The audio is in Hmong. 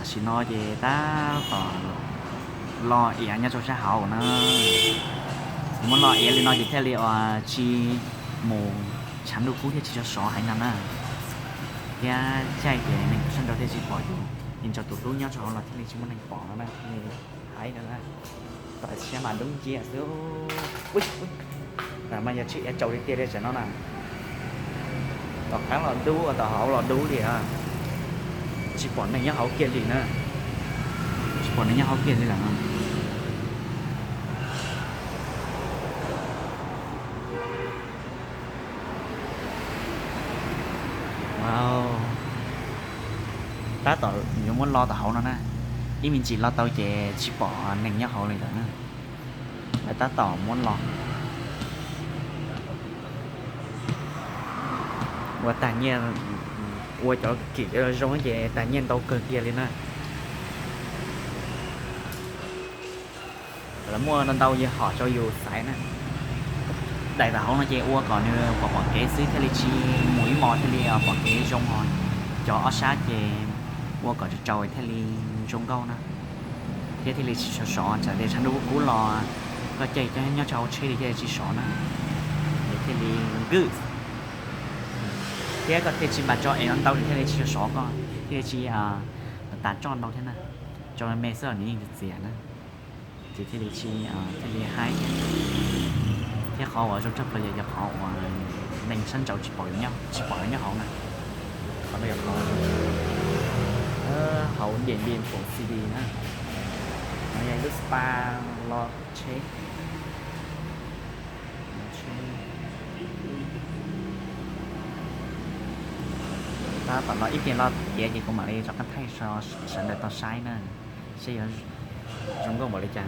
Tam sim no ces tab tom los iav nyob rau sab hauv na. Muab los iav li no ces thiaj li uas tsis mus tshav ntuj kub thiab tsis sov sov heev no na. Thiab caij ces neeg sab nraud thiaj tsis pom yus, ces ntsoov tus hlub nyob rau hauv los thiaj li tsis muaj neeg pom no na, thiaj li haib no na. Tom siab mas dub nciab xwb. Mas yog tsis iav tsaus li tiag li tam no na. Tom qab los dub, tom hauv los dub li. Tsis pom neeg nyob hauv kiag li na. Tsis pom neeg nyob hauv kiag li lawm. Tab tom yuav muab lo tom hauv no na, ib me ntsis lo tau ces tsis pom neeg nyob hauv li lawm na. Lawv tab tom muab lo. Ua tag nyiaj, ua cov kim zoo ces tag nyiaj ntau kawg kiag li na. Lawv muaj ntau ntau yog hom rau yus xaiv na. Daim tom hauv no ces ua kom nws pom pom kev xwb thiaj li tsis mus ib hmos thiaj li pom kev zoo os. Cov ob sab ces ua kom tsau tsau thiaj li zoo nkauj na, thiab thiaj li tsis sov sov, tsam tias tshav ntuj kub kub los koj caij nyob rau hauv tsheb li thiaj li tsis sov na, es thiaj li nkws, thiab koj thiaj tsis npam tso es no ntau li thiaj li tsis sov sov koj thiaj li tsis tas roj ntau thiab na. Tso me xwb los nws yeej txias txias na, ces thiaj li tsis, thiaj li haib thiab. Qhov uas zoo tshaj plaws yog cov qhov uas neeg sab nraud tsis pom, tsis pom lawv nyob hauv na. Qhov no yog qhov hauv Điện Biên Phủ City na. No yog ib lub spa los tsheb. Tab tom los ib pliag los tiav ces kuv mam li rov qab thaij sawv daws tau saib na, seb yuav zoo nkauj npaum li cas.